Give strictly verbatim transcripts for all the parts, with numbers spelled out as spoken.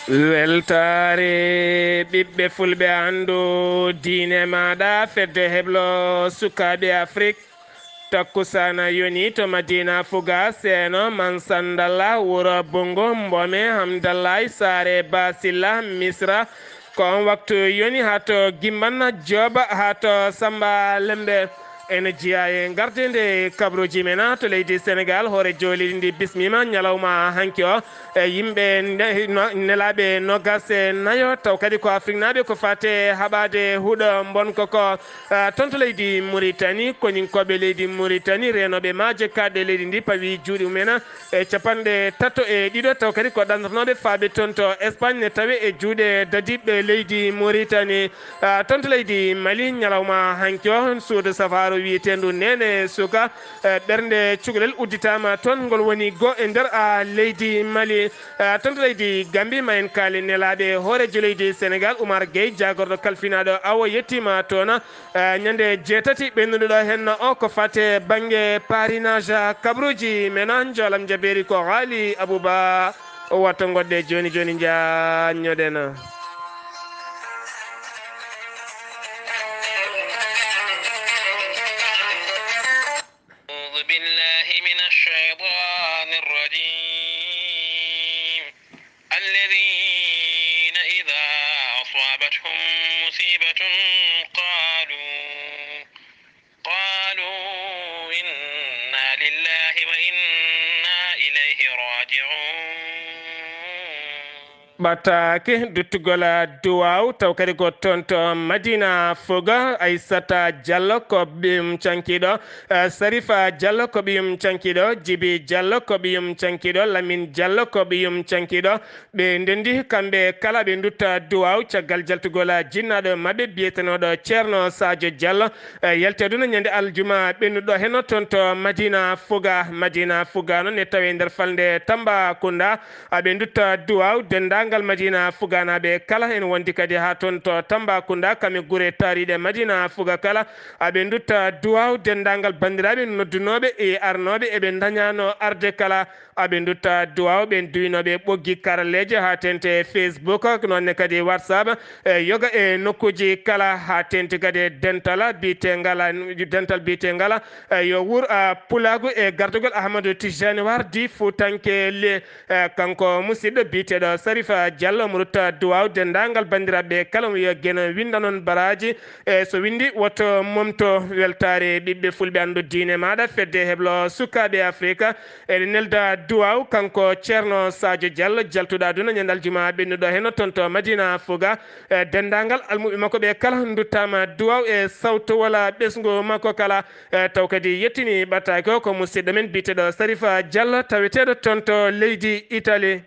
Weltaare ɓiɓɓe fulɓe, anndu diine maaɗa, fedde heblo sukaaɓe Afrik. Takkusaana yoni to Madina Fuga, Seeno, Mansandalla, Wuro Bungu, Mbome, Hamdallaay, Saare, Basilla, Misra. Ko on waktu yoni haa to Gimban, Jooba, haa to Samba Lembe. Ene jeyaa e ngardeende kabruuji men to leydi Senegaal, hoore jooli ndi bismiima ñalawma hanki o. E yimɓe nde-, no-, nelaaɓe noogas e nayo, taw kadi ko Afriknaaɓe, ko faate haɓaade huɗo mbonko ko. Ah, toon to leydi Muritani, koninkooɓe leydi Muritani, reenooɓe maaje kaaɗɗe leydi ndi, pawi juuɗe mumen e capanɗe tato e ɗiɗo, taw kadi ko ɗanndanooɓe faaɓe toon to Espagne, ne tawe e juuɗe dadiiɓe leydi Muritani. Ah, toon to leydi Mali, ñalawma hanki o, suudu safaaru wiyeteendu Neene Suka, eh, ɓernde cukalel udditaama toon, ngol woni goo e nder, ah, leydi Mali. Ah, toon to leydi Gambi, ma en kaali nelaaɓe hooreejo leydi Senegaal, Oumar Gueye, jaagorɗo kalfinaaɗo awo, yettiima toon. Eh, ñande jeetati ɓennuɗo ɗo henna o ko fate bannge parrainage kabruuji men, njoolam jabeeri ko Ghali Abouba. O watto ngodde jooni jooni, njaññoɗen. أعوذ بالله من الشيطان الرجيم. الذين إذا أصابتهم مصيبة قالوا، قالوا إنا لله وإنا إليه راجعون. Ɓataake duttugol duwaaw, taw kadi ko toon to Madina Fuga. Aissata Diallo ko ɓiyum cankiiɗo, eh, Sarifa Diallo ko ɓiyum cankiiɗo, Jibi Diallo ko ɓiyum cankiiɗo, Lamine Diallo ko ɓiyum cankiiɗo. Ɓe ndenndi kamɓe kala, ɓe ndutta duwaaw caggal jaltugol jinnaaɗo maɓɓe biyetenooɗo Ceerno Sadio Diallo, eh, yalti aduna ñande aljuma ɓennuɗo heno toon to Madina Fuga. Madina Fuga noon ne tawe nder falnde Tambacounda. Aɓe ndutta duwaaw denndaangal Madina Fuganaaɓe kala, en wondi kadi haa toon to Tambacounda, kam e gure taariiɗe Madina Fuga kala. Aɓe ndutta duwaaw denndaangal banndiraaɓe noddunooɓe e arnooɓe eɓe ndañaano arde kala. Aɓe ndutta duwaaw ɓeen duwinooɓe ɓoggi karalleeje haa teeŋti e Facebook, noon ne kadi WhatsApp, e yoga e nokkuuji kala, haa teeŋti kadi e dental biyeteengal, dental biyeteengal, e yo wuur, a, pulaagu e gardugol Ahmadou Tijani War di Fuutanke le. Eh, kanko musidɗo biyeteeɗo Sarifa Diallo, omo rutta duwaaw denndaangal banndiraaɓe kala, omo wiya Geno winnda noon baraaji, e so winndi woto momto. Weltaare ɓiɓɓe fulɓe, anndu diine maaɗa, fedde heblo sukaaɓe Afrika, ene nelda duwaaw. Kanko Ceerno Sadio Diallo, jaltuɗo aduna ñande aljuma ɓennuɗo heno toon to Madina Fuga, e denndaangal almuɓɓe makko ɓe kala nduttaama duwaaw e sawto wala ɓesngu makko kala. Eh, taw kadi yettini ɓattaake o ko musidɗo men biyeteeɗo Sarifa Diallo, taweteeɗo toon to leydi Italie.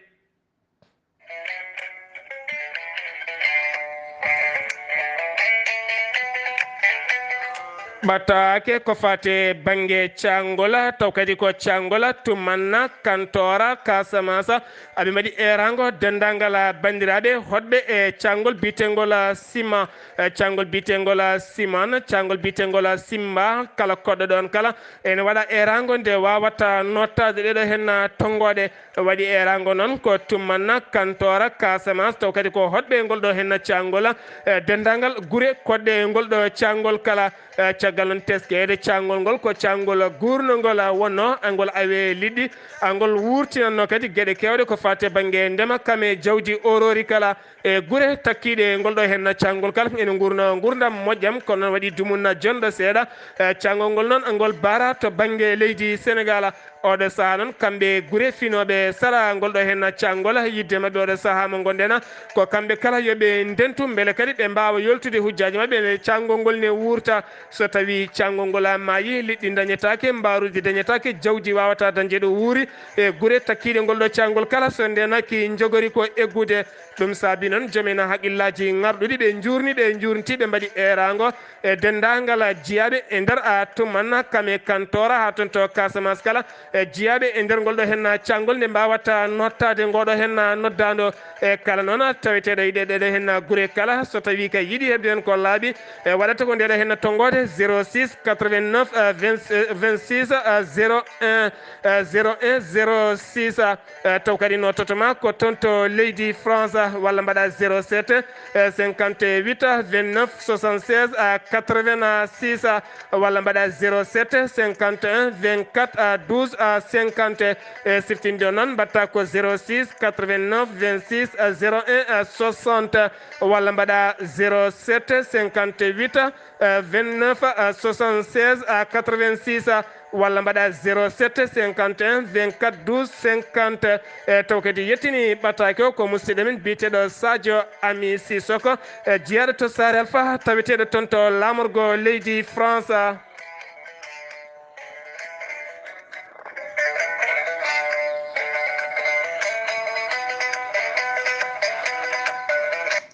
Ɓattaake ko faate bannge caangol, taw kadi ko caangol Tumanna, Kantoora, Kasamasa, aɓe mbaɗi eeraango denndaangal banndiraaɓe hoɗɓe e caangol biyeteengol Sima. E caangol biyeteengol Siman, caangol biyeteengol Simba, kala koɗɗo ɗoon kala, ene waɗa eeraango nde waawata noottaade ɗeɗo henna tonngooɗe. Waɗi eeraango noon ko Tumanna, Kantoora, Kasamance, taw kadi ko hoɗɓe ngol ɗo henna caangol, e denndaangal gure koɗɗe ngol ɗo caangol kala. E caggal noon teskeede caangol ngol ko caangol guurnongol wonno, angol awe liɗɗi, angol wuurtinanno kadi geɗe keewɗe ko faati e bannge ndema, kam e jawdi orori kala. E gure takkiiɗe ngol ɗo henna caangol kala ene nguurna nguurndam moƴƴam, kono noon waɗi dumunna jonɗo seeɗa. E caangol ngol noon ngol baara to bannge leydi Senegaal. Oɗo sahaa noon kamɓe gure finooɓe sara ngol ɗo henna caangol, yidde maɓɓe oɗo sahaa mo ngonɗen ko kamɓe kala yo ɓe ndentu mbele kadi ɓe mbaawa yoltude hujjaaji maɓɓe nde caangol ngol ne wuurta. So tawii caangol ngol maayi, liɗɗi ndañetaake, mbaaruuji dañetaake, jawdi waawataa dañde ɗo wuuri. E gure takkiiɗe ngol ɗo caangol kala, so ndeenaaki njogori ko eggude. Ɗum saabi noon joom en haqqillaaji ŋarɗuɗi ɓe njuurni, ɓe njuurnti, ɓe mbaɗi eeraango e denndaangal jiyaaɓe e nder a Tumanna, kam e Kantoora haa toon to Casamance kala. e jiyaaɓe e nder ngol ɗo henna caangol nde mbaawata nottaade ngoo ɗo henna noddaando e kala noon taweteeɗo yiɗe ɗeɗo henna gure kala, so tawii kay yiɗi heɓde heen ko laaɓi, e waɗata ko ndeɗo henna tonngoode zéro six quatre-vingt-neuf, euh, vingt, euh, vingt-six, euh, zéro un, euh, zéro un, zéro six, euh, taw kadi nottoto ma ko toon to leydi France, walla mbaɗa zéro sept, euh, cinquante-huit, vingt-neuf, soixante-seize, euh, quatre-vingt-six, euh, walla mbaɗa zéro sept cinquante et un vingt-quatre à douze à cinquante. E siftinɗo noon mbaɗta ko zéro six quatre-vingt-neuf vingt-six zéro un soixante, walla mbaɗa zéro sept cinquante-huit vingt-neuf soixante-seize quatre-vingt-six, walla mbaɗa zéro sept cinquante et un vingt-quatre douze cinquante. E taw kadi yettini ɓattaake o ko musidɗo men biyeteeɗo Sadio Ami Sissoko, e jiyaaɗo to Saare Alpha, taweteeɗo toon to laamorgo leydi France.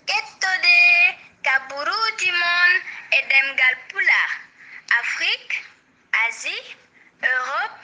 Kettode kaburuuji mon e ɗemngal Pulaar, Afrik, Asie, Europe,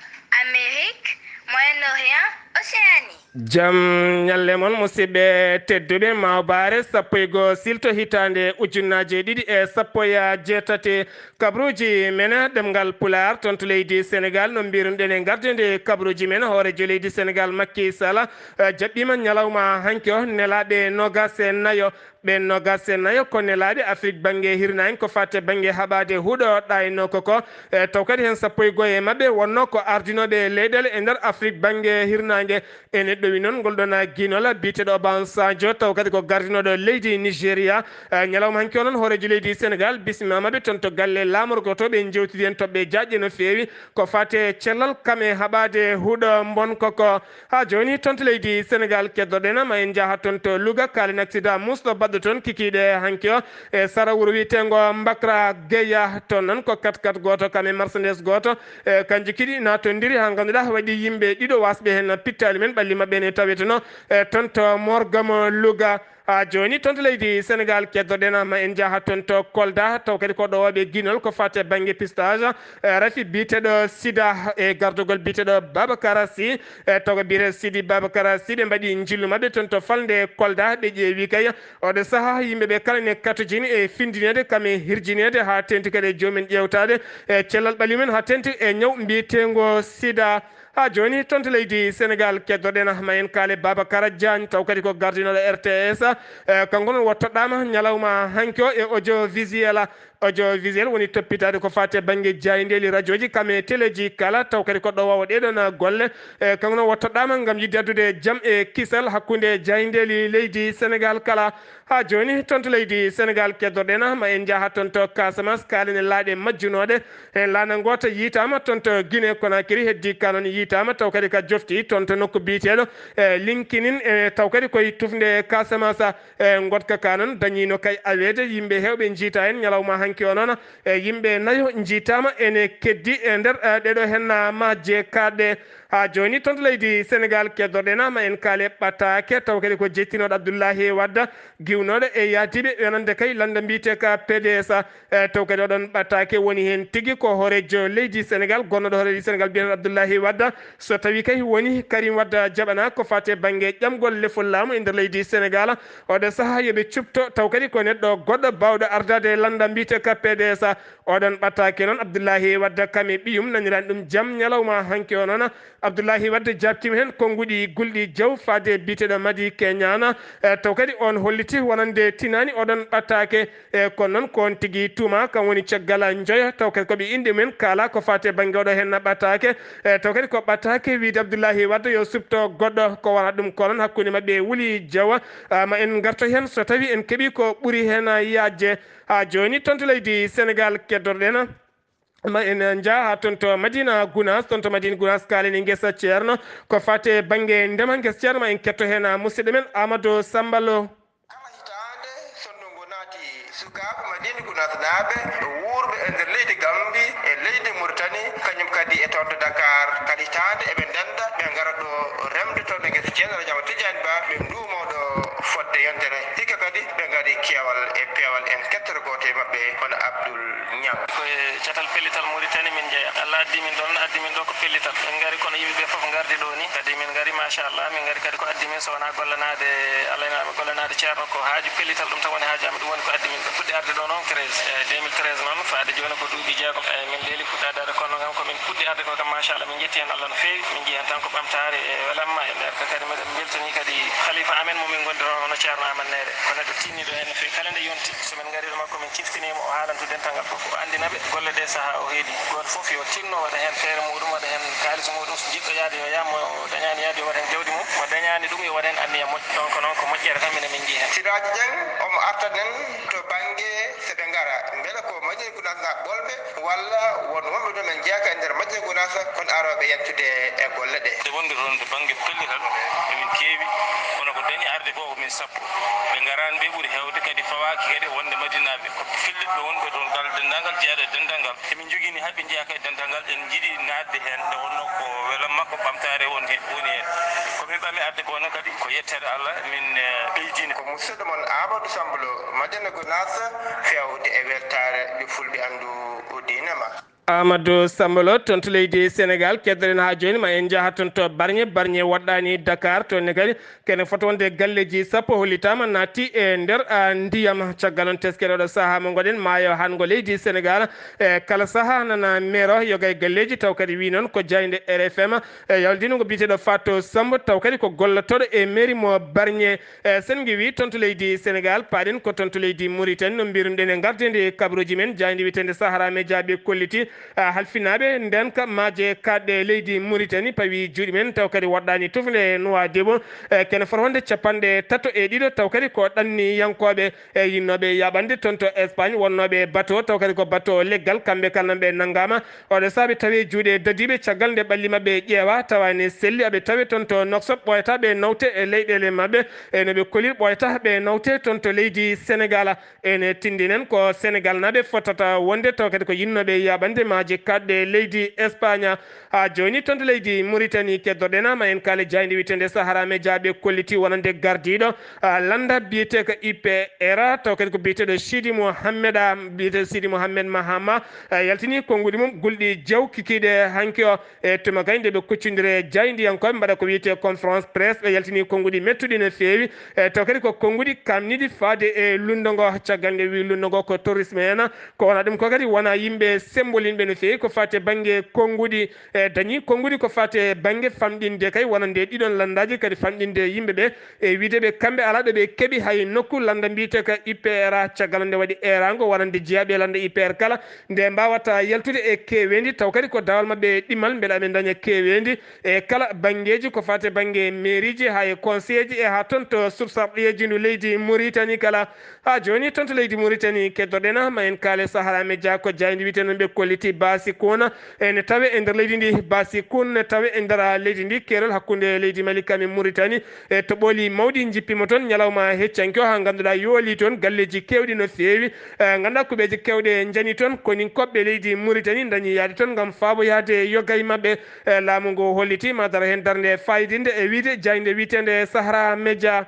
Amérique, Moyen-Orient, Océanie. Jam ñalle mon, musidɓe tedduɓe. Mawbaare sappo e goo silto hitaande ujunnaaje ɗiɗi e sappo e jeetati. Kabaruuji men ɗemngal Pulaar toon to leydi Senegaal, no mbiirunoɗen e ngardeede kabaruuji men, hooreejo leydi Senegaal Makki Sala, eh, jaɓɓiima ñalawma hanki o nelaaɓe noogaas e nayo. Ɓeen noogaas e nayo ko nelaaɓe Afrik bannge hirnaange, ko faati e bannge haɓaade huɗo ɗaaynooka ko. E taw kadi heen sappo e goo e maɓɓe wonnoo ko ardinooɓe leyɗeele e nder Afrik bannge hirnaange. Ene ɗowi noon ngol ɗoon giinol biyeteeɗo Obasanjo, taw kadi ko gardinooɗo leydi Nigeria. E ñalawma hanki o noon hooreejo leydi Senegaal bismimaama ɓe toon to galle laamorgo to, ɓe njeewtidi heen toɓɓe jaajɗe no feewi ko faati e cellal kam e haɓaade huɗo mbonko ko. Haa jooni toon to leydi Senegaal keddoɗen, ma en njaha toon to Louga, kaalen aksidaa muusɗo baɗɗo toon kikiiɗe hanki o e sara wuro wiyeteengo Mbakra Geya. Toon noon ko kat kat gooto kam e marsandees gooto, e kanji kiɗi naatondiri haa ngannduɗaa waɗi yimɓe ɗiɗo waasɓe heen pittaali men ɓalli maɓɓe ne taweteno e toon to morgamo Louga. Haa jooni toon to leydi Senegaal keddoɗen, ma en njaha toon to Kolda, taw kadi ko ɗowooɓe giinol ko faati e bannge pistage, e rafi biyeteeɗo Sida e gardagol biyeteeɗo Babacar Sy, e taw ko biyeteeɗo Sidi Babacar Sy, ɓe mbaɗi njillu maɓɓe toon to falnde Kolda, ɓe ƴeewi kay oɗo sahaa yimɓe ɓe kala ne katojini e findineede kam e hirjineede haa teeŋti kadi e joomum en ƴeewtaade e cellal ɓalli mum en haa teeŋti e ñaw mbiyeteengo Sida. Haa jooni toon to leydi Senegaal keddoɗen, ma en kaale Babacar Diagne, taw kadi ko gardinooɗo R T S. E, kanko noon o toɗɗaama ñalawma hanki o e audiovisuel. Audiovisuel woni toppitaade ko faati e bannge jaayndeeli rajooji kam e teleeji kala, taw kadi ko ɗo wawa ɗeeɗoon golle. E, kanko noon o toɗɗaama ngam yiɗde addude jam e kisal hakkunde jaayndeeli leydi Senegaal kala. Haa jooni toon to leydi Senegaal keddoɗen, ma en njaha toon to Casamance, kaalen e laaɗe majjunooɗe. Heen laana ngoota yiytaama toon to Guinée Conakry, heddii ka noon yiytaama, taw kadi ka jofti toon to nokku biyeteeɗo, e, Linkinin, e, taw kadi koye tufnde Casamance, e, ngoɗka ka noon dañiino kay aweede, yimɓe heewɓe njiytaa heen ñalawma hanki o noon, e, yimɓe nayo njiytaama ene keddi e nder, e, ɗeɗo heen, a, majje kaaɗɗe. Haa jooni toon to leydi Senegaal keddoɗen, ma en kaale ɓataake, taw kadi ko jettinooɗo Abdullahi Wadda, giwnooɗo e yaadiiɓe yonande kay lannda mbiyetee ka P D S, e, taw kadi oɗon ɓataake woni heen tigi ko hooreejo leydi Senegaal, gonnooɗo hooreejo Senegaal biyeteeɗo Abdullahi Wadda. So tawii kay woni Karim Wadda jaɓanaa ko faati e bannge ƴamgol lefol laamu e nder leydi Senegaal, oɗo sahaa yo ɓe cupto, taw kadi ko neɗɗo goɗɗo baawɗo ardaade lannda mbiyetee ka P D S. Oɗon ɓataake noon Abdullahi Wadda kam e ɓiyum naniraani ɗum jam ñalawma hanki o noon. Abdullahi Wadda jaabtiima heen konnguɗi gulɗi jaw faade biyeteeɗo Madi Keñaana. E, taw kadi oon holliti wonande tinaani oɗon ɓataake. E, kono noon ko oon tigi tuuma, kam woni caggal njoya, taw kadi ko ɓe inɗe mumen kaala ko faati e bannge oɗo heen ɓataake. E, taw kadi ko ɓataake wiyde Abdullahi Wadda yo supto goɗɗo, ko wonaa ɗum ko noon hakkunde maɓɓe wuli jawa. A, ma en ngarto heen so tawii en keɓii ko ɓuri heen yaajde. Haa jooni toon to leydi Senegaal keddoɗen. Ma en njaha haa toon to Madina Gunaas, toon to Madina Gunaas kaalen e ngesa Ceerno. Ko faati e bannge ndema ngesa Ceerno, ma en ketto heen musidɗo men Amadou Samba Lo. Kala hitaande, so ndungu naati, sukaaɓe Madina Gunaasnaaɓe wuurɓe e nder leydi Gambi e leydi Muritani, kañum kadi e toon to Dakar, kala hitaande eɓe ndennda, ɓe ngara ɗo remde toon e ngesa Ceerno Alhaji Amadou Tidiane Ba, ɓe nduumoo ɗo fodde yontere. Hikka kadi ɓe ngari keewal e peewal, en kettoro gooto e maɓɓe, hono Abdoul Niang. Ko e catal pellital Mauritanie min Allah addi min ɗon, addi min ɗo ko pellital. Min ngari kono yimɓe ɓe fof ngardi ɗo ni. Kadi min ngari, machallah, min ngari kadi ko addi min so wonaa gollanaade Allah ina gollanaade ceerno, ko haaju pellital, ɗum tan woni haaju amen, ɗum woni ko addi min ɗo. Fuɗɗi arde ɗo noon treize, e deux mille treize noon, faade jooni ko duuɓi jeegom. E min leeli fuɗɗaade arde, kono kam ko min puɗɗi arde ko kam, machallah, min njetti heen Allah no feewi. Min njiyi heen tan ko ɓamtaare e welamma e nder ka. Kadi mbiɗen mbeltanii kadi khalifa amen mo min ngondirnoo, hono ceerno Amadou Neere. Ko neɗɗo tinniiɗo heen no feewi. Kala nde yonti, so min ngarii ɗo makko, min ciftiniima, o haalantu dental ngal fof, o anndina ɓe golle ɗe sahaa o heedi. Gooto fof yo tinno waɗa heen feere muɗum, waɗa heen kaalis muɗum. So jiɗɗo yaade yo yaah, mo dañaani yaade yo waɗ heen jawdi mum, mo dañaani ɗum yo waɗ heen anniya moƴƴo. Donc noon ko moƴƴere tan minen min njiyi heen. Siraaji Jeng, omo artan en to bannge so ɓe ngara, mbele ko Madina Gunaas naaɓe ɓolɓe, walla won wonɓe ɗo min njeyaaka e nder Madina Gunaas, kono arooɓe yettude e golle ɗe. Nde wonde toon to bannge pellital, emin keewi, kono ko dañi arde ko ko min sappo. Ɓe ngaraani, ɓe ɓuri heewde, kadi fawaaki kadi wonde Madinaaɓe, ko fellitɓe wonɓe toon, kala denndaangal jeyaaɗo e denndaangal. Emin njogii ni hay ɓe njeyaaka e denndaangal, en njiɗi naatde heen, nde wonnoo ko welamma, ko ɓamtaare woni heen, woni heen. Ko min ɓami arde ko noon kadi, ko yettere Allah, min, eh, ɓeydini. Ko musidɗo mon Amadou Samb Lo, Madina Gunaas, feewde e weltaare yo fulɓe anndu diine ma. Amadou Samb Lo, toon to leydi Sénégal, keddoɗen haa jooni, ma en njaha toon to Barñe. Barñe woɗɗaani Dakar, toon ne kadi kene foti wonde galleeji sappo hollitaama naati e nder, a, ndiyam. Caggal noon, teskere oɗo sahaa mo ngoɗen, maayo hanngo leydi Sénégal, e kala sahaa nana meero yoga e galleeji, taw kadi wi noon ko jaaynde R F M, e yawlidingo biyeteeɗo Fatou Samb, taw kadi ko gollotooɗo e mairie mo Barñe. E sen ngiwi toon to leydi Sénégal, paaɗen ko toon to leydi Mauritanie, no mbiruɗen e ngardede e kabaruuji men, jaaynde wiyeteende Sahara Media ɓe kolliti, a, halfinaaɓe ndenka maaje kaaɗɗe leydi Mauritanie pawi juuɗe men, taw kadi woɗɗaani tufnde Nouadhibou, e kene foti wonde capanɗe tato e ɗiɗo, taw kadi ko ɗanniyankooɓe e yinnooɓe yaaɓande toon to Espagne, wonnooɓe bateau, taw kadi ko bateau leggal, kamɓe kala nan ɓe nanngaama. Oɗo sahaa ɓe tawi juuɗe dadiiɓe, caggal nde ɓalli maɓɓe ƴeewa, tawa ne selli, aɓe tawe toon to Nouakchott, ɓooyata ɓe nawte e leyɗeele maɓɓe, e no ɓe kolir ɓooyata ɓe nawte toon to leydi Sénégal. Ene tinndinen ko Sénégal naaɓe fotata wonde, taw kadi ko yinnooɓe yaaɓande maaje kaaɗɗe leydi Espagne. Haa jooni toon to leydi Mauritanie, keddoɗen ma en kaale jaaynde wiyeteende Sahara Media ɓe kolliti wonande gardiiɗo, a, lannda biyeteeka I P R, taw kadi ko biyeteeɗo Sidi Mohamed, a, biyeteeɗo Sidi Mohamed Mahama, a, yaltini konnguɗi mum gulɗi jeew kikiiɗe hanki o. E tuma kay nde ɓe kuccondiri e jaayndiyankooɓe mbaɗa ko wiyetee conférence presse, ɓe yaltini konnguɗi mettuɗi no feewi, e taw kadi ko konnguɗi kaamniiɗi faade e lunndo ngo. Caggal nde wi lunndo ngo ko terrorisme en, ko wona ɗum ko kadi wona yimɓe sembolinɓe no feewi ko faati e bannge konnguɗi, e dañi konnguɗi ko faati e bannge famɗinde kay wonande ɗiɗon lanndaaji, kadi famɗinde yimɓe ɓe, e wiide ɓe kamɓe alaa ɗo ɓe keɓi hay nokku lannda mbiyeteeka I P R. Caggal nde waɗi eeraango wonande jeyaaɓe lannda I P R kala, nde mbaawata yaltude e keeweendi, taw kadi ko daawal maɓɓe e ɗimmal mbele aɓe ndaña keeweendi e kala banngeeji ko faati e bannge mairieji, haa e conseilleji, e haa toon to sursarɗiyeeji ndu leydi Mauritanie kala. Haa jooni toon to leydi Mauritanie, keddoɗen ma en kaale Sahara Media, ko jaaynde wiyetee noon ɓe kolliti Baasi Kuuna, ene tawe e nder leydi ndi. Baasi Kuuna ne tawe e nder leydi ndi, keerol hakkunde leydi Mali kam e Mauritanie. E toɓooli mawɗi njippima toon ñalawma heccanke o, haa ngannduɗaa yooli toon galleeji keewɗi no feewi. E ngannduɗaa kuɓeeje keewɗe njani toon, koninkooɓe leydi Mauritanie ndañi yaade toon ngam faaboyaade yoga e maɓɓe. E laamu ngu holliti ma daro heen darnde faayidinde e wiyde jaaynde wiyeteende Sahara Media.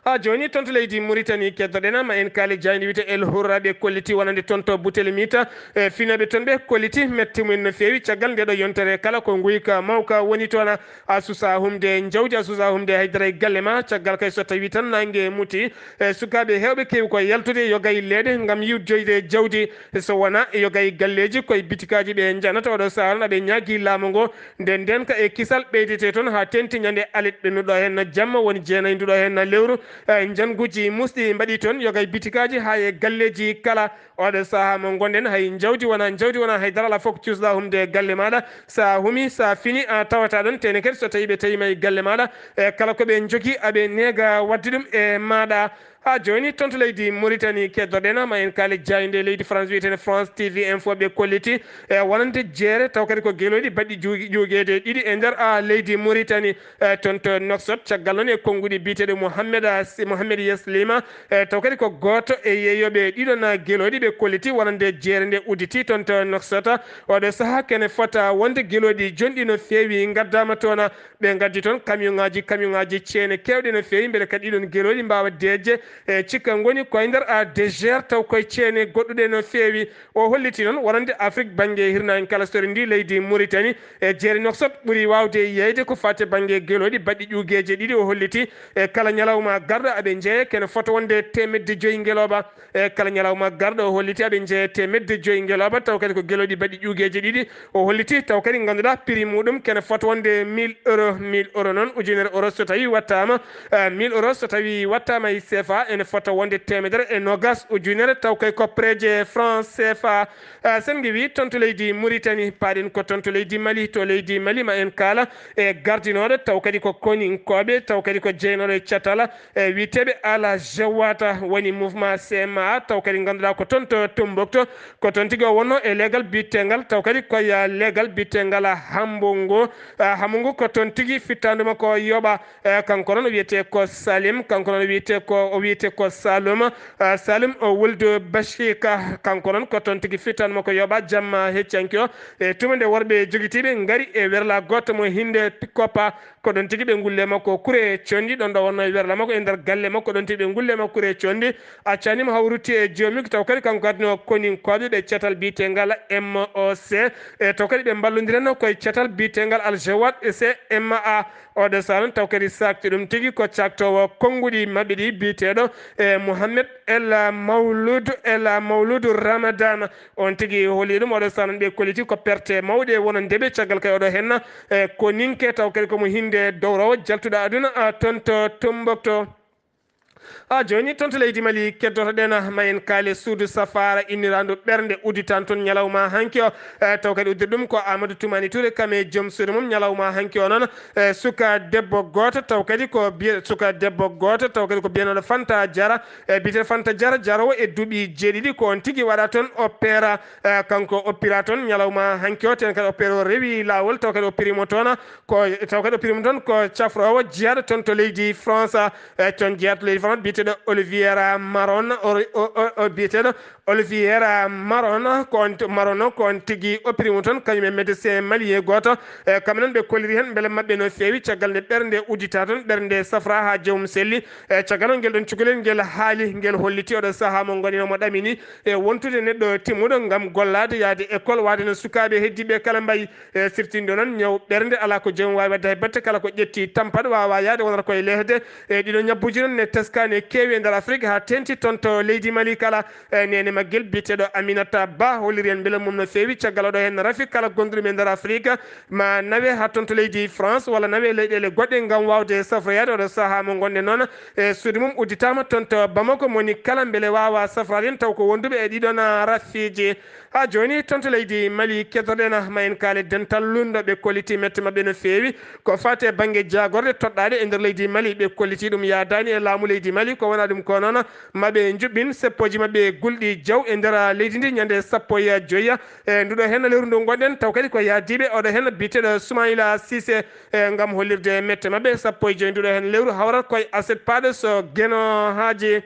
Haa jooni toon to leydi Mauritanie, keddoɗen ma en kaali jaaynde wiyetee El Hurra ɓe kolliti wonande toon to Butel Mita. E finooɓe toon ɓe kolliti metti mumen no feewi caggal nde ɗo yontere kala ko nguyka mawka woni toon. A susa humde jawdi, a susa humde haydara e galle ma, caggal kay so tawi tan naange muti, e sukaaɓe heewɓe keewi ko yaltude yoga e leeɗe ngam yiwjoyde jawdi. So wona yoga e galleeji, koye bitikaaji ɓe njanata oɗo sahaa, aɓe ñaagi laamu ngo. Nde ndenka e kisal ɓeydete toon haa teŋti ñande alet ɓennuɗo heen no jamma woni jeenayi nduɗo heen no lewru. E njannguuji musɗi mbaɗi toon yoga e bitikaaji haa e galleeji kala. Oɗo sahaa mo ngonɗen, hay njawdi wonaa, njawdi wonaa haydara, alaa fof ko cuusɗaa humde e galle maaɗa. So a humii, so a finii, a tawata ɗoon. Tene kadi so tawii ɓe tawiima e galle maaɗa, e kala ko ɓe njogii, aɓe neega waɗde ɗum e maaɗa. Haa jooni, toon to leydi Mauritanie, keddoɗen ma en kaali jaaynde leydi France, wiyeteende France T V Info, ɓe kolliti e wonande jeere, taw kadi ko gelooɗi baɗɗi juugi-, juugeede ɗiɗi e nder, a, leydi Mauritanie, e toon to Nouakchott, caggal noon e konnguɗi biyeteeɗo Mohamed, a, Si-, Mohamed Yaslima, e taw kadi ko gooto e yeeyooɓe ɗiɗon, a, gelooɗi ɓe kolliti wonande jeere nde udditi toon to Nouakchott. Oɗo sahaa kene fota wonde gelooɗi jonɗi no feewi ngaddaama toon, ɓe ngaddi toon camion ŋaaji, camion ŋaaji ceene keewɗe no feewi, mbele kadi ɗiɗon gelooɗi mbaawa deeƴde e cikka ngoni koye nder a dégère taw koye ceene goɗɗuɗe no feewi. O holliti noon wonande Afrique bannge hirnaange kala sori ndi leydi Mauritanie e jeeri Nouakchott ɓuri waawde yeyde ko faati bannge gelooɗi baɗɗi ƴuugeeje ɗiɗi. O holliti e kala ñalawma garɗo aɓe njeeya kene fota wonde teemedde joyi ngelooba. E kala ñalawma garɗo o holliti aɓe njeeya teemedde joyi ngelooba taw kadi ko gelooɗi baɗɗi ƴuugeeje ɗiɗi. O holliti taw kadi ngannduɗaa prix muɗum kene fota wonde mille euro. Mille euro noon ujunere euro so tawi wattaama, eh, mille euro so tawi wattaama e C F A ene fota wonde teemedere e nogas ujunere taw kay ko preje France C F A. Eh, sen ngewi toon to leydi Mauritanie, paaɗen ko toon to leydi Mali. To leydi Mali ma en kaala e gardinooɗo taw kadi ko koninkooɓe taw kadi ko jeynooɗo e catala e wiyeteeɓe Ala Jawata woni mouvement C M A taw kadi ngannduɗaa ko toon to Tombouctou. Ko toon tigi o wonno e leegal biyetengal taw kadi koye leegal biyetengal Hambongo. Ah, Hambongo ko toon tigi fittaandu makko yoɓa. Eh, kanko noon o wiyetee ko Salim, kanko noon o wiyetee ko, o wiyetee ko Salum. Ah, Salim o wuldu Bashika, kanko noon ko toon tigi fittaandu makko yoɓa jamma heccanki o. E tuma nde worɓe jogitiiɓe ngari e werla gooto mo hinde Pikopa, ko ɗon tigi ɓe ngulle makko kure conndi. Ɗon ɗo wonno e werla makko e nder galle makko, ɗon tigi ɓe ngulle makko kure conndi. Accani mo hawruti e joomi taw kadi kanko adino koninkooɓe ɓe catal biyetengal M O C. E taw kadi ɓe mballondirano koye catal biyetengal Al Jawad e C M A. Oɗo saha noon taw kadi sakti ɗum tigi ko caktoowo konnguɗi maɓɓe ɗi biyeteeɗo e Mohamed El Mawlud, El Mawludu Ramadan. On tigi holi ɗum oɗo saha noon ɓe kolliti ko perte mawɗe wonande ɓe caggal kay oɗo henna e koninke taw kadi komo hinde dowrowo jaltuɗo aduna, a, toon to Tombouctou. Ha jooni toon to leydi Mali keddotoɗen ma en kaale suudu safaara inniraandu ɓernde udditaan toon ñalawma hanki o. Eh, taw kadi uddirɗum ko Amadou Toumani Touré kam e joom suudu mum ñalawma hanki o noon. Eh, suka debbo gooto taw kadi ko biye-, suka debbo gooto taw kadi ko biyanooɗo Fanta Diarra. Eh, biyeteeɗo Fanta Diarra jaroowo e duuɓi jeeɗiɗi ko on tigi waɗa toon opéra. Eh, kanko oppira toon ñalawma hanki o, teen kadi opéra o rewi laawol taw kadi oppirimo toon. Ko, taw kadi oppirimo toon ko cafroowo jiyaaɗo toon to leydi France. E toon jeyaaɗo leydi France biyeteeɗo Olivier Maron, o, o, o, o biyeteeɗo Olivier Maron, ko on, Maron ko on tigi oppiri mo toon, kañum e médecin malien gooto. E kamɓe noon ɓe kolliri heen mbele maɓɓe no feewi, caggal nde ɓernde uddita toon, ɓernde safra haa jawmum selli. E caggal noon ngel ɗoon cukalel ngel haali, ngel holliti oɗo sahaa mo ngonɗen omo ɗamini e wontude neɗɗo timmuɗo ngam gollaade, yahde école, waade no sukaaɓe heddiiɓe kala mbayi. E sirtinde noon ñaw ɓernde alaa ko joomum waawi waɗde hay batte kala ko ƴetti tampaɗo waawaa yahde wonata koye lehde. E ɗiɗo ñabbuuji noon ne teskaani e keewi e nder Afrik haa teeŋti toon to leydi Mali kala. E neene maggel biyeteeɗo Aminata Ba holliri en mbele mum no feewi caggal oɗo heen rafi kala gonduɗo e nder Afrik ma nawe haa toon to leydi France walla nawe leyɗeele goɗɗe ngam waawde safroyaade oɗo sahaa mo ngonɗen noon. E suudu mum udditaama toon to Bamako moni kala mbele waawa safraade en taw ko wonduɓe e ɗiɗon rafiiji. Haa jooni toon to leydi Mali keddoɗen ma en kaale dental lunndo ɓe kolliti mette maɓɓe no feewi. Ko faati e bannge jaagorɗe toɗɗaaɗe e nder leydi Mali ɓe kolliti ɗum yaadaani e laamu leydi Mali ko wona ɗum ko noon maɓe njuɓɓin seppooji maɓɓe gulɗi jaw e nder leydi ndi ñande sappo e joya. E nduɗo heen lewru ndu ngonɗen taw kadi ko yaadiiɓe oɗo heen biyeteeɗo Soumaïla Cissé e ngam hollirde mette maɓɓe sappo e joyi nduɗo heen lewru hawrat koye aset paaɗo so geno haaji.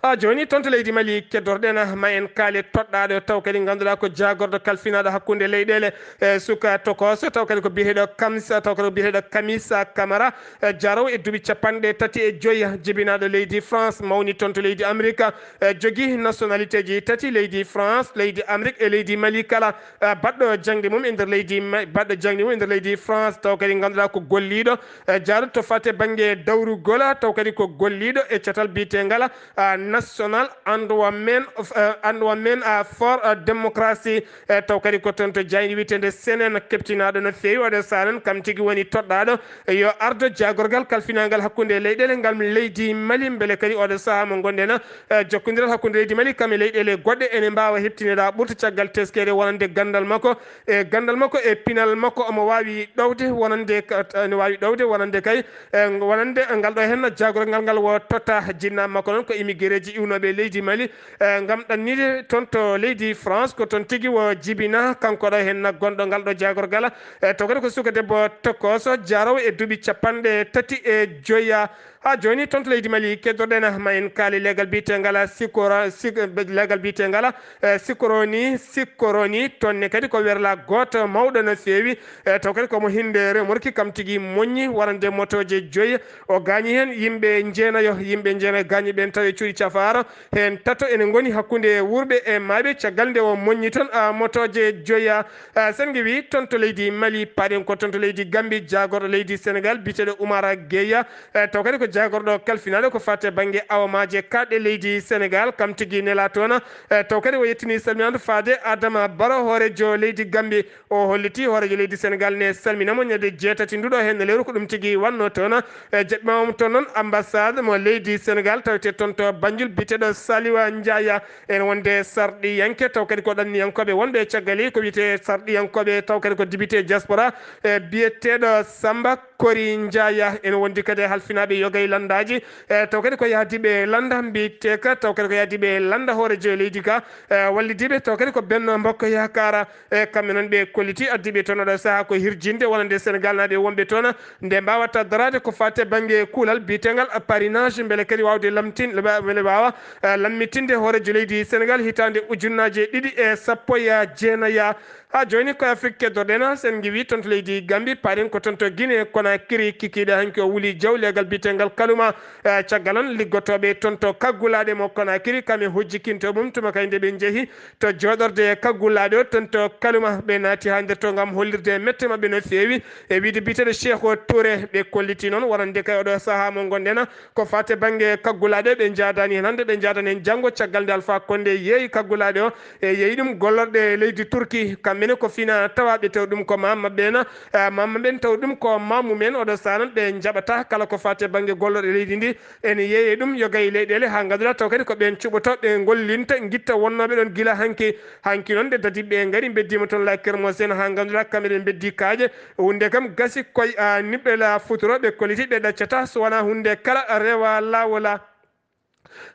Ha jooni toon to leydi Mali keddorɗen ma en kaale toɗɗaaɗo taw kadi ngannduɗaa ko jaagorɗo kalfinaaɗo hakkunde leyɗeele e suka tokooso taw kadi ko biyeteeɗo Kamisa taw kadi ko biyeteeɗo Kamisa Kamara e jarowo e duuɓi capanɗe tati e joyi jibinaaɗo leydi France mawni toon to leydi Amérique e jogii nationalité ji tati leydi France leydi Amérique e leydi Mali kala. Eh, baɗɗo jaŋde mum e nder leydi Ma-, baɗɗo jaŋde mum e nder leydi France, taw kadi ngannduɗaa ko golliiɗo, eh, jaaduɗo to fate bannge dawrugol, taw kadi ko golliiɗo e catal biyetengal, ah, National Endowment of, eh, Endowment, ah, for, ah, Democracy, eh, taw kadi ko toon to jayndi wiyeteende C N N, keptinaaɗo no feewi oɗo sahaa noon, kam tigi woni toɗɗaaɗo, eh, yo ardo jaagorgal kalfinaangal hakkunde leyɗeele ngal leydi Mali, mbele kadi oɗo sahaa mo ngonɗen, eh, jokkondiral hakkunde leydi Mali kam e leyɗeele goɗɗe ene mbaawa heɓtinira ɓurta caggal teskere wonande ganndal makko, e ganndal makko e pinal makko omo waawi ɗowde wonande ka-, ene waawi ɗowde wonande kay, e wonande ngal ɗo heen jaagorgal ngal wo totta jinna makko noon ko immigré ji iwnooɓe leydi Mali, e ngam ɗannide toon to leydi France ko toon tigi wo jibina kanko ɗo heen gonɗo ngal ɗo jaagorgal, e to kadi ko suka debbo tokkooso jaarowo e duuɓi capanɗe tati e joya. Haa jooni, toon to leydi Mali, keddorɗen ma en kaali leegal biyetengal Sikora, Sik-, leegal biyetengal, eh, Sikoroni, Sikoroni. Toon ne kadi ko werla gooto mawɗo no feewi, eh, taw kadi ko mo hinde remorki, kam tigi moññi warande motooje joyi. O gaañi heen yimɓe njeenayo, yimɓe njeenayo gaañi ɓeen taw e cuuɗi cafaara. Heen tato ene ngoni hakkunde wuurɓe e maayɓe, caggal nde o moññi toon, a, motooje joyi. A, Sennge wi toon to leydi Mali, paaɗen ko toon to leydi Gambi, jaagorɗo leydi Senegal biyeteeɗo Oumar Gueye, e, taw kadi ko jaagorɗo kalfinaaɗo ko faati e bannge awamaaje kaaɗɗe leydi Senegal, kam tigi nelaa toon. E, taw kadi o yettini salminaandu faade Adama Barrow, hooreejo leydi Gambi. O holliti hooreejo leydi Senegal ne salmina mo ñande jeetati nduɗo heen lewru, ko ɗum tigi wannoo toon. E, jaɓɓiima mo toon noon ambassade mo leydi Senegal tawetee toon to Banjul, biyeteeɗo Saliwa Ndiaye. Ene wonde sarɗiyanke, taw kadi ko ɗanniyankooɓe wonɓe e caggal, ko wiyetee sarɗiyankooɓe, taw kadi ko député diaspora, e, biyeteeɗo Samba Kori Ndiaye. Ene wondi kadi e halfinaaɓe yogay lanndaaji, e, taw kadi ko yahdiiɓe lannda mbiyetee ka, taw kadi ko yahdiiɓe lannda hooreejo leydi ka, e, wallidiiɓe, taw kadi ko Benno Mbokk Yaakaar. E, kamɓe noon ɓe kolliti addiiɓe toon oɗo sahaa ko hirjinde wonande Senegal naaɓe wonɓe toon, nde mbaawata daraade ko faati e bannge kuulal biyeteengal parrainage, mbele kadi waawde lamtin-, mbele waawa, eh, lammitinde hooreejo leydi Senegal hitaande ujunnaaje ɗiɗi e sappo e jeenayi. Haa jooni ko Afrik keddorɗen, so en ngiwii toon to leydi Gambi, paaɗen ko toon to Guinée Conakry, kikiiɗe hanki o Wuli Jaw, leegal biyeteengal Kaluma. Eh, caggal on, liggotooɓe toon to kaggulaaɗe mo Conakry, kam e hojjikintoo mum tuma kay nde ɓe njehi to jooɗorde kaggulaaɗo toon to Kaluma. Ɓe naati haa nder to ngam hollirde mette maɓɓe no feewi e wiyde biyeteeɗo Cheikhou Touré. Ɓe kolliti noon wonande kay oɗo sahaa mo ngonɗen ko faati e bannge kaggulaaɗo, ɓe njaadaani heen hannde, ɓe njaadana heen janngo, caggal nde Alpha Condé yeeyi kaggulaaɗo o, e yeeyi ɗum gollorɗe leydi Turki. Kamɓe ne ko fina tawa ɓe taw ɗum ko maam maɓɓe en, eh, maam maɓɓe en taw ɗum ko maam mum en. Oɗo sahaa noon ɓe njaɓata kala ko faati e bannge gollorɗe leydi ndi. Ene yeeye ɗum yoga e leyɗeele haa ngannduɗaa taw kadi ko ɓeen cuɓotoo, ɓe ngollinta, ngitta wonnooɓe ɗoon gila hanki. Hanki noon nde dadiiɓe ɓe ngari, mbeddiima toon La Kermosène haa ngannduɗaa kamɓe ɓe mbeddi kaaƴe. Huunde kam gasi koy, a, niɓɓe la futuro ɓe kolliti ɓe ɗaccataa so wonaa huunde kala rewa laawola.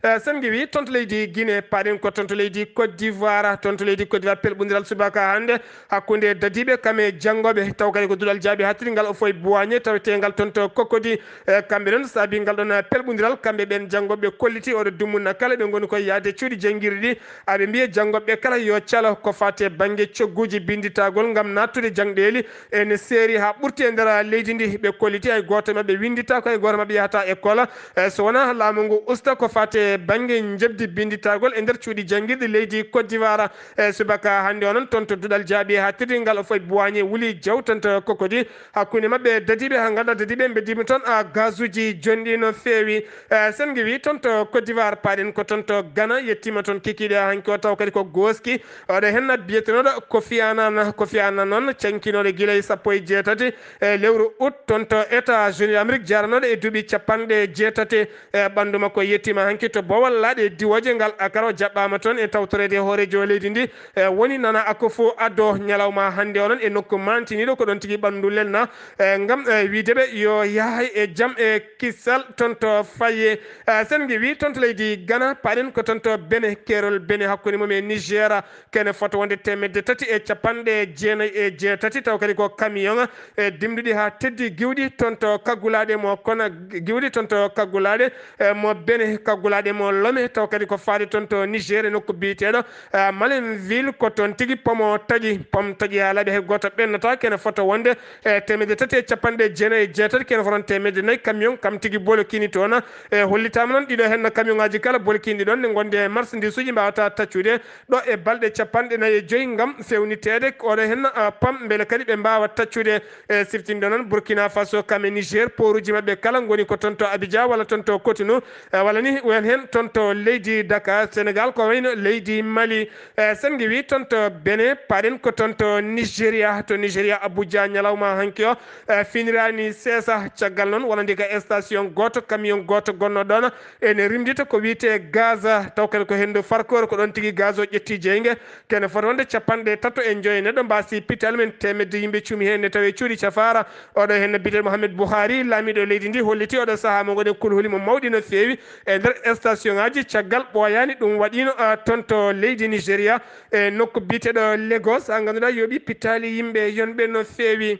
Eh, so en ngiwii toon to leydi Guinée, paaɗen ko toon to leydi Côte d'Ivoire. Toon to leydi Côte d'Ivoire, pelɓondiral subaka hannde hakkunde dadiiɓe kam e janngooɓe, taw kadi ko duɗal jaaɓi haaɗtiringal Houphouët-Boigny taweteengal toon to Cocody. E, kamɓe noon saabi ngal ɗoon, e, pelɓondiral, kamɓe ɓeen janngooɓe kolliti oɗo dumunna kala ɓe ngoni koye yahde cuuɗi janngirɗi ɗi. Aɓe mbiya janngooɓe kala yo calo ko faati e bannge cogguuji binnditagol ngam naattude jangɗeeli ene seeri haa ɓurti e nder leydi ndi. Ɓe kolliti hay gooto e maɓɓe winnditaako, hay gooto e maɓɓe yahataa école, e, so wonaa laamu ngu usta ko faati e bannge njoɓdi binnditagol e nder cuuɗi janngirɗi leydi Côte d'Ivoire. E, subaka hannde o noon toon to duɗal jaaɓi haaɗtiringal Houphouët-Boigny, Wuli Jaw toon to Cocody. Hakkunde maɓɓe dadiiɓe, haa ngannduɗaa dadiiɓe mbeddiima toon, a, gazuuji jonɗi no feewi. E, so en ngiwii toon to Côte d'Ivoire, paaɗen ko toon to Ghana, yettiima toon kikiiɗe hanki o, taw kadi ko gooski. Oɗo heen biyetenooɗo Kofi Annan. Kofi Annan noon cankinooɗo gila e sappo e jeetati, e, lewru août toon to États-Unis d'Amérique, jaaranooɗo e duuɓi capanɗe jeetati. E, ɓanndu makko yettiima hanki to Bowal Laaɗe Diwooje ngal Akara. O jaɓɓaama toon e tawtoreede hooreejo leydi ndi, e, woni Nana Akufo-Addo. Ñalawma hannde o noon e nokku maantiniiɗo ko ɗoon tigi ɓanndu lelna, e, ngam, e, wiyde ɓe yo yahay e jam e kisal toon to Faye. E, so en ngiwii toon to leydi Ghana, paaɗen ko toon to Benin, keerol Benin hakkunde mum e Niger. Kene fota wonde teemedde tati e capanɗe jeenayi e jeetati, taw kadi ko camion, e, dimɗuɗi haa teddi giwɗi toon to kaggulaaɗe mo kono, giwɗi toon to kaggulaaɗe, e, mo Benin, kaggulaaɗe mo Lomé, taw kadi ko faade toon to Niger e nokku biyeteeɗo, e, Malinville. Ko toon tigi pom o taƴi, pom taƴi haa laaɓi, hay gooto ɓennataa. Kene fota wonde, e, teemedde tati e capanɗe jeenayi e jeetati, kene fota wonde teemedde nayi camion, kam tigi bolokini toon. E, hollitaama noon ɗiɗo heen camion ŋaaji kala bolokiniiɗi ɗoon ne ngondi e marchandise uji mbaawataa taccude ɗo e balɗe capanɗe nayi e joyi ngam feewniteede. Oɗo heen, a, pom mbele kadi ɓe mbaawa taccude. E, siftinde noon Burkina Faso kam e Niger, pooruuji maɓɓe kala ngoni ko toon to Abidjan walla toon to Cotonou, e, walla ni won heen toon to leydi Dakar, Senegal, ko wayno leydi Mali. E, so en ngiwii toon to Benin, paaɗen ko toon to Nigeria. To Nigeria, Abuja, ñalawma hanki o, e, finiraani seesa. Caggal noon, wonande ka station gooto, camion gooto gonnoo ɗoon, ene rimdita ko wiyetee gaz, taw kadi ko henndu farkoore, ko ɗoon tigi gaz o ƴetti jeynge. Kene fota wonde capanɗe tato e joyo neɗɗo mbaasi pitaali men, teemedde yimɓe cuumi heen ne tawi cuuɗi cafaara. Oɗo heen no biyeteeɗo Mohamed Buhari, laamiiɗo leydi ndi, holliti oɗo sahaa mo ngoɗen kulhuli mo mawɗi no feewi e nder station ŋaaji. Caggal ɓooyaani ɗum waɗiino, a, toon to leydi Nigeria e nokku biyeteeɗo Lagos, haa ngannduɗaa yooɓi pitaali yimɓe yonɓe no feewi.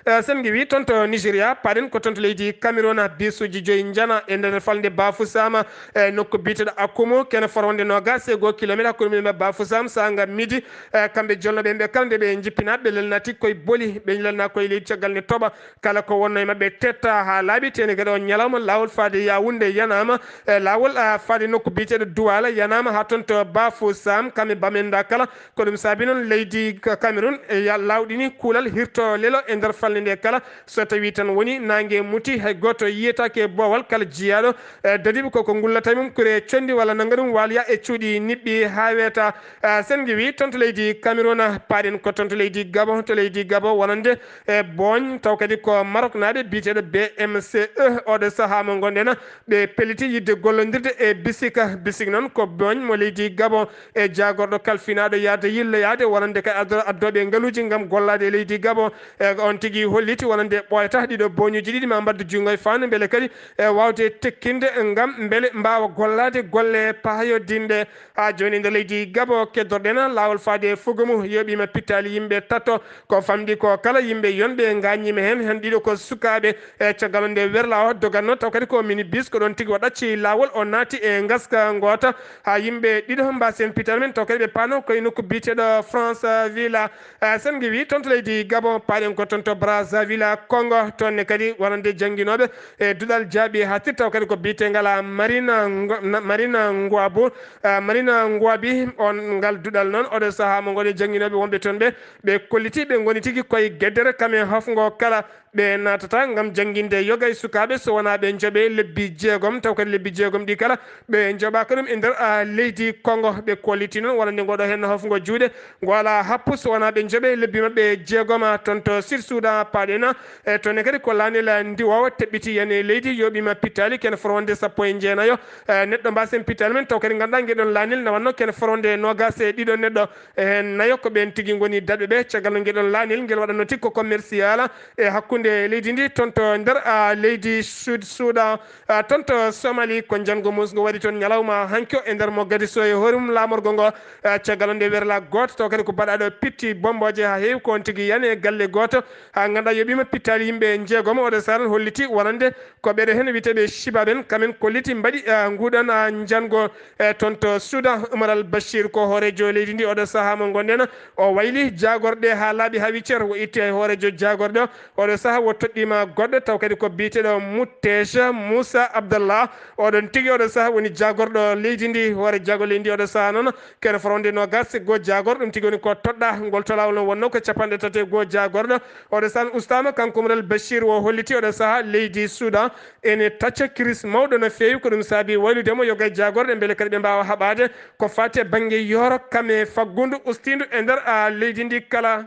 Eh, sen ngi wi toon to Nigeria, paɗen ko toon to leydi Cameroun, bisuji joyi njana e nder falnde Bafoussam, e nokku biyeteɗo Akumu, kene foro wonde noogas e goo kilometre hakkunde mum e Bafoussam, saanga midi. Eh, kamɓe jolnoɓe ɓe kala nde ɓe jippina, ɓe lelnati koye boli, ɓe lelna koye leydi caggal nde toɓa, kala ko wonno e maɓɓe tetta haa laaɓi, teni kadi o ñalawma laawol faade Yaoundé yanama, e laawol, ah, faade nokku biyeteɗo Douala yanama haa toon to Bafoussam, kamɓe Bamenda kala. Ko ɗum saabi noon leydi Ka-, Cameroun e ya-, lawɗini kuulal hirto lelo e nder falnde nde kala. So tawi tan woni naange muti, hay gooto yiyetaake boowal, kala jiyaaɗo, eh, dadiiɓe ko, ko ngullata e mum kure conndi walla nannga ɗum waliya e cuuɗi niɓɓi haa weeta. Eh, sen ngi wi toon to leydi Cameroun, paaɗen ko toon to leydi Gabon, to leydi Gabon wonande e Booñ, taw kadi ko Maroc naaɓe biyeteeɗo B M C E, oɗo sahaa mo ngonɗen, ɓe pelliti yiɗde gollondirde e bisika. Bisik noon ko Booñ mo leydi Gabon e jaagorɗo kalfinaaɗo yahde yilloyaade, wonande kadi addo-, addooɓe ngaluuji ngam gollaade e leydi Gabon. E on tigi holliti wonande ɓooyata ɗiɗo booñuuji ɗiɗi ma mbaddu junngo e faandu mbele kadi e waawde tekkinde ngam mbele mbaawa gollaade golle paayodinɗe. Haa jooni nder leydi Gabon keddorɗen laawol faade Fugumu yoɓiima pittaali yimɓe tato. Ko famɗi ko kala yimɓe yonɓe ngaañiima heen, heen ɗiɗo ko sukaaɓe. E caggal nde werla o dogatnoo, taw kadi ko minibus, ko ɗoon tigi o ɗacci laawol, o naati e ngaska ngoota. Haa yimɓe ɗiɗo mbaasen pital men, taw kadi ɓe paanoo koye nokku biyeteeɗo France Villa. Eh, sen ngi wi toon to leydi Gabon, paaɗen ko toon to Brazzaville, Congo. Toon ne kadi wonande jannginooɓe e duɗal jaaɓi haa tirti, taw kadi ko biyeteengal Marina Ngo-, na-, Marina Ngouabou, eh, Marina Ngouabi. On ngal duɗal noon, oɗo sahaa mo ngoni jannginooɓe wonɓe toon ɓe, ɓe kolliti ɓe ngoni tigi koye geddere kamen hafngo kala. Ɓe naatata ngam jannginde yoga e sukaaɓe so wonaa ɓe njoɓe lebbi jeegom, taw kadi lebbi jeegom ɗi kala ɓe njoɓaaka ɗum e nder, ah, leydi Congo. Ɓe kolliti noon wonande ngoɗo heen hafngo juuɗe ngo alaa happu so wonaa ɓe njoɓe lebbi maɓɓe jeegom, ah, toon to Sud Soudan paaɗen. E toon ne kadi ko laanel ndiwoowo teɓɓiti yani e leydi, yoɓiima pittaali kene foro wonde sappo e jeenayo. E neɗɗo mbaasen pittaali men, taw kadi ngannduɗaa ngeɗon laanel na wannoo kene foro wonde noogas e ɗiɗo neɗɗo. E heen nayo ko ɓeen tigi ngoni daɗɓe ɓe, caggal no ngeɗon laanel ngel waɗatnoo tigi ko commercial e hakkunde leydi ndi toon to nder, ah, leydi Sud Soudan. Ah, toon to Somali ko njanngo muusngo waɗi toon ñalawma hanki o e nder Mogadishu e hoore mum laamorgo ngo. Ah, caggal nde werla gooto taw kadi ko baɗaaɗo pitti bommbooje haa heewi ko on tigi yani e galle gooto. Haa ngannduɗaa yoɓiima pittaali yimɓe njeegom, oɗo sahaa holliti wonande ko ɓeɗo heen wiyeteeɓe Shibab en, kamen kolliti mbaɗi, ah, nguɗon, ah, njanngo. E toon to Soudan, Umar al Bashir ko hooreejo leydi ndi, oɗo sahaa mo ngonɗen, o wayli jaagorɗe haa laaɓi haa wiccer, o itti e hooreejo jaagorɗe o. Oɗo sahaa o toɗɗiima goɗɗo, taw kadi ko biyeteeɗo Mutteeja Moussa Abdallah. Oɗon tigi oɗo sahaa woni jaagorɗo leydi ndi, hoore jaagorɗo leydi ndi, oɗo sahaa noon kene foro wonde noogas e goo jaagorɗo, ɗum tigi woni ko toɗɗaa ngol tolawol noon wonnoo ko capanɗe tati e goo jaagorɗo. Oɗo sahaa ustaama kanko Umar al Bashir o holliti oɗo sahaa leydi Soudan ene tacca kiris mawɗo no feewi, ko ɗum saabi waylude mo yoga e jaagorɗe mbele kadi ɓe mbaawa haɓaade ko faati e bannge yooro kame faggundu ustiindu e nder, a, leydi ndi kala.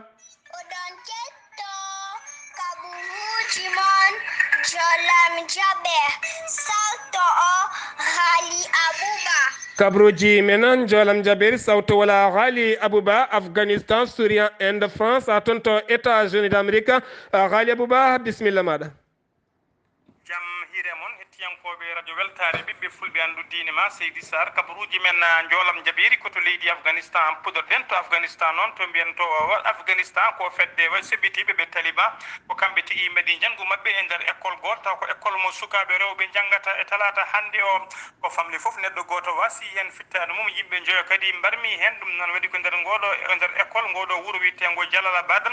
Oɗon ketto kaɓuruuji mon, jolam jaɓe, sawto o Ghali Abouba. Kaɓuruuji men, jolam jaɓeeri, sawto wala Ghali Abouba, Afghanistan, Suria, Inde, France, a, toon to États-Unis d'Amérique. A, Ghali Abouba, bisimilla maaɗa. Jam hiire mon, hettiyankooɓe Radio Weltaare, ɓiɓɓe fulɓe, anndu diine ma, Seydi Sarr. Kabaruuji men, ah, njoolam jaɓeeri ko to leydi Afghanistan puɗorɗen. To Afghanistan noon, to mbiyen to Afghanistan ko fedde wa-, seɓɓitiiɓe ɓe Taliban. Ko kamɓe tigi mbaɗi njanngu maɓɓe e nder école gooto, taw ko école mo sukaaɓe rewɓe njanngata e talaata hannde o. Ko famɗi fof, neɗɗo gooto waasi heen fittaandu mum, yimɓe njoyo kadi mbarmi heen. Ɗum noon waɗi ko nder ngooɗo, e nder école ngooɗo wuro wiyeteengo Jalalabad.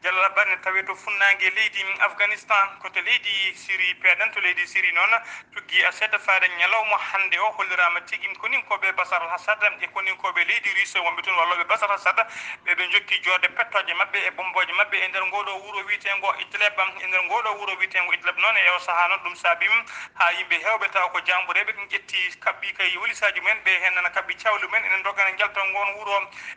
Jalalabad ne tawee to funnaange leydi Afghanistan, ko to leydi Syrie peeɗen. To leydi Syrie noon, tuggi aset faade ñalawma hannde o, holliraama tigi koninkooɓe Bashar al-Assad e koninkooɓe leydi Russie wonɓe toon, wallooɓe Bashar al-Assad, ɓe ɓe njokki joorde pettooje maɓɓe e bommbooje maɓɓe e nder ngooɗo wuro wiyeteengo Idlib. E nder ngooɗo wuro wiyeteengo Idlib noon, e o sahaa noon, ɗum saabi haa yimɓe heewɓe tawa ko jaambureeɓe ƴetti, kaɓɓi kay walisaaji mumen, ɓe heen nana kaɓɓi cawle mumen, ene ndogana njalta ngoon wuro.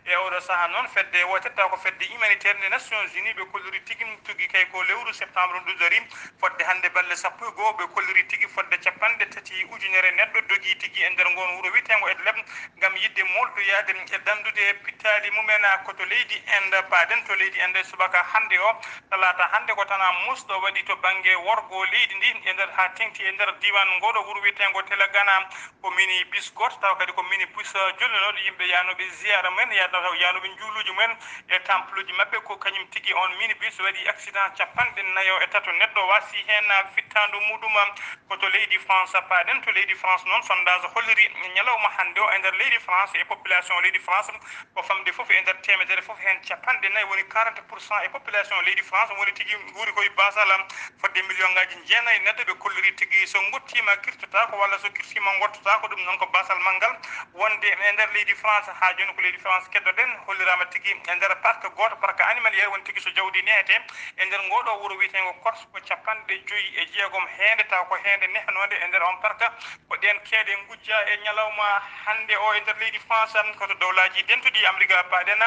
E oɗo sahaa noon, fedde woote tawa ko fedde humanitaire nde Nations Unies, ɓe kolliri tigi tuggi kay ko lewru septembre ndu dari, fodde hannde balɗe sappo e goo, ɓe kolliri tigi fodde capanɗe tati ujunere neɗɗo dogii tigi e nder ngoon wuro wiyeteengo Idlib ngam yiɗde moldoyaade e danndude pittaali mumen. Ko to leydi Inde paaɗen, to leydi Inde subaka hannde o, talaata hannde, ko tanaa musɗo waɗi to bannge worgo leydi ndi e nder, haa teeŋti e nder diiwaan ngooɗo wuro wiyeteengo Telangana. Ko minibus gooto, tawa kadi ko minibus, eh, jollinooɗo yimɓe yahnooɓe ziyaara mumen, yahnooɓe njuuluuji mumen e templeji maɓɓe. Ko kañum tigi on minibus waɗi accident capanɗe nayo e tato. Neɗɗo waasi heen, eh, fittaandu muɗum. Ko to leydi France paaɗen. To leydi France noon, sondage holliri ñalawma hannde o e nder leydi France e population leydi France ko famde fof e nder teemedere fof heen capanɗe nayi woni quarante pour cent e population leydi France woni tigi nguuri koye baasal fodde million ngaaji jeenayi neɗɗo. Ɓe kolliri tigi so ngottiima kirtotaako walla so kirtiima ngottotaako. Ɗum noon ko baasal manngal wonde e nder leydi France. Haa jooni ko leydi France keddoɗen, holliraama tigi e nder parc gooto, parc animalier woni tigi so jawdi nehete e nder ngooɗo wuro wiyeteengo Corse. Ko capanɗe joyi e jeegom heende, taw ko heende nehnoonde e nder on parc. Ko ɗeen keeɗe ngujja e ñalawma hannde o e nder leydi France, ko to dowlaaji dentuɗi Amerik paaɗen.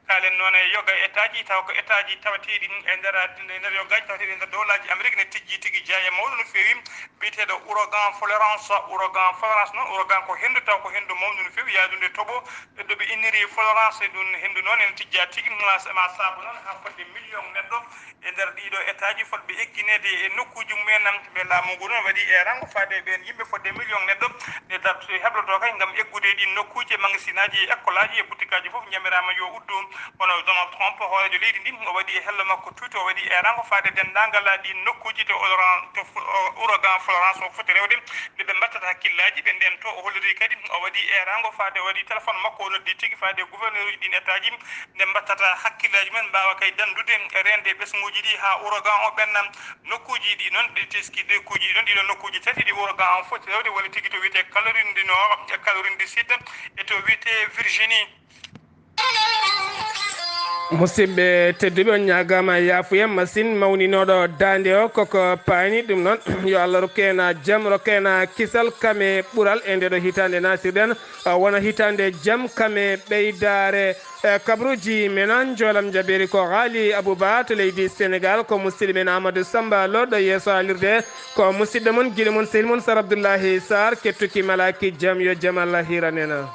Kaalen noon e yoga etaaji, taw ko etaaji tawateeɗi e nder, e nder yogaaji tawateeɗi e nder dowlaaji Amerik ne tijji tigi jaaye mawɗo no feewi, biyeteeɗo ouragan Florence. Ouragan Florence noon, ouragan ko henndu, taw ko henndu mawndu no feewi, yahdunde toɓo. Ɗo ɓe inniri Florence, e ɗum henndu noon ene tijja tigi, ma, ma saabu noon haa fodde million neɗɗo e nder ɗiɗo etaaji fotɓe eggineede e nokkuuji mumen. Ɓe laamu ngu noon waɗi e rango faade e ɓeen yimɓe fodde million neɗɗo. Nde darto heblotoo kay ngam eggude e ɗiin nokkuuji, e magasinaaji, e ekkolaaji, e butikaaji fof ñamiraama yo uddu. Kono Donald Trump, hooreejo leydi ndin, o waɗi e hello makko tuuti, o waɗi e rango faade denndaangal ɗiin nokkuuji to oran-, to fu-, o-, ouragan Florence o foti rewde, nde ɓe mbattata hakkillaaji ɓe ndeen to. O holliri kadi, o waɗi e rango faade, o waɗi téléphone makko, o noddi tigi faade e gouverneur uji ɗiin etaaji, nde mbattata hakkillaaji men, mbaawa kay danndude e reende ɓesnguuji ɗi haa ouragan o ɓenna. Nokkuuji ɗi noon, ɗi teski, nokkuuji ɗi noon, ɗiɗo nokkuuji tati ɗi ouragan o foti rewde woni tigi to wiyetee Caroline du Nord e Caroline du Sud e to wiyetee Virginie. Musidɓe tedduɓe, on ñaagaama yaafuya masin. Mawninooɗo daande o koko paani ɗum noon. Yo Allah rokku en jam, rokku en kisal kam e ɓural e ndeɗo hitaande nasirɗen, wona hitaande jam kam e ɓeydaare. E kabruuji men, an joolam jabeeri ko Haali Abouba to leydi Senegal, ko musidɗo men Amadou Samba Lo ɗo yeeso haalirde, ko musidɗo mon, giɗo mon, sehil mon Sar Abdoullahi Sar. Kettuki malaaki jam, yo jam Allah hiiran en.